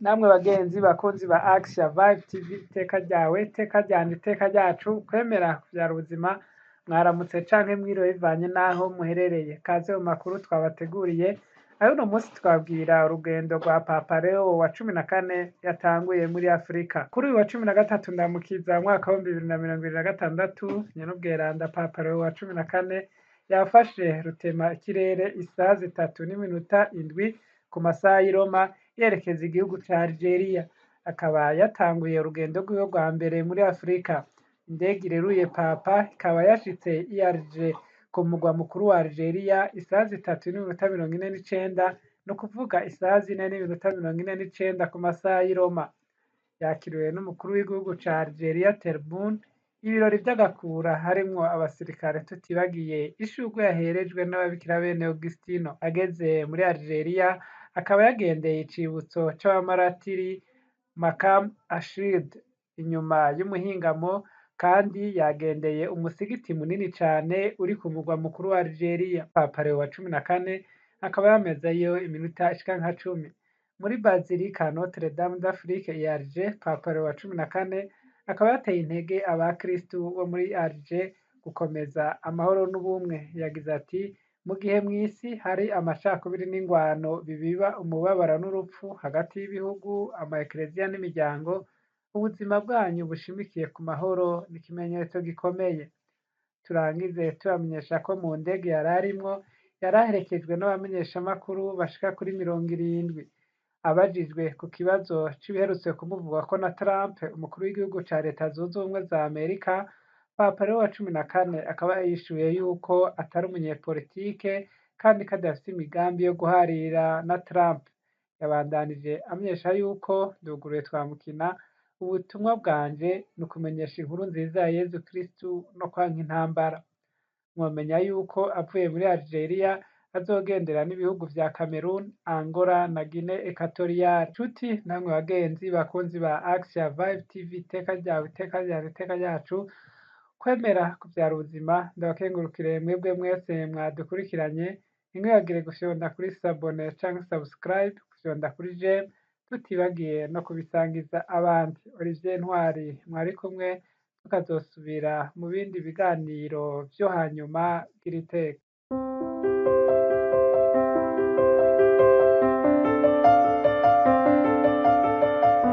Namwe bagenzi bakunzi ba Action Vibe TV, iteka ryawe, iteka ryanje, iteka ryacu, kwemera kuvyara ubuzima. Mwaramutse canke mwiriwe bivanye n'aho muherereye. Kaze mu makuru twabateguriye. Ayo uno munsi twabwira urugendo rwa Papa Leo wa 14 yatanguye muri Afrika. Kuri uyu wa 13 Ndamukiza umwaka w'2026, Nyenubweranda Papa Leo wa 14 yafashe rutema ikirere isaha 3:07 ku masaha y'i Roma, yerekeza igihugu ca Algeria. Akaba yatanguye urugendo rwiwe rwa mbere muri Afrika. Indege ireruye Papa ikaba yashitse i Alger, ku mugwa mukuru wa Algeria, isaha 3:49, ni ukuvuga isaha 4:49 ku masaha y'i Roma. Yakiriwe n'umukuru w'igihugu ca Algeria Tebboune, ibirori vy'agakura harimwo abasirikare, tutibagiye ishurwe yaherejwe n'ababikira bene Augustino. Ageze muri Algeria akaba yagendeye icibutso c'abamaratiri Makam Ashid. Inyuma y'umuhingamo kandi yagendeye umusigiti munini cane uri ku mugwa mukuru wa Algeria. Papa Leo wa 14 akaba yamezeyo iminota ishika nka 10. Muri Bazilika Notre Dame d'Afrique i Alger, Papa Leo wa 14 akaba yateye intege abakristu bo muri Alger gukomeza amahoro n'ubumwe. Yagize ati: "Mu gihe mw'isi hari amacakubiri n'ingwano bibiba umubabaro n'urupfu hagati y'ibihugu, ama ekleziya n'imiryango, ubuzima bwanyu bushimikiye ku mahoro ni ikimenyetso gikomeye." Turangize tubamenyesha ko mu ndege yari arimwo yari aherekejwe n'abamenyeshamakuru bashika kuri 70. Abajijwe ku kibazo c'ibiherutse kumuvugwako na Trump, umukuru w'igihugu ca Leta Zunze Ubumwe za Amerika, Papa Leo wa 14 akaba yishuye yuko atari umunyepolitike kandi ko adafise imigambi yo guharira na Trump. Yabandanije amenyesha yuko nduguruye twamukina, ubutumwa bwanje ni ukumenyesha inkuru nziza ya Yezu Kristu no kwanka intambara. Mwomenya yuko avuye muri Algeria azogendera n'ibihugu vya Cameroon, Angola na Guinea Equatoriale. Nshuti namwe bagenzi bakunzi ba Action Vibe TV, iteka ryawe, iteka ryanje, iteka ryacu, kwemera kuvyara ubuzima, ndabakengurukire mwebwe mwese mwadukurikiranye. Ntimwibagire gufyonda kuri s'abonner canke subscribe, gufyonda kuri j'aime, tutibagiye no kubisangiza abandi. Olivier Ntwari mwari kumwe, tukazosubira mu bindi biganiro vyo hanyuma. Gira iteka.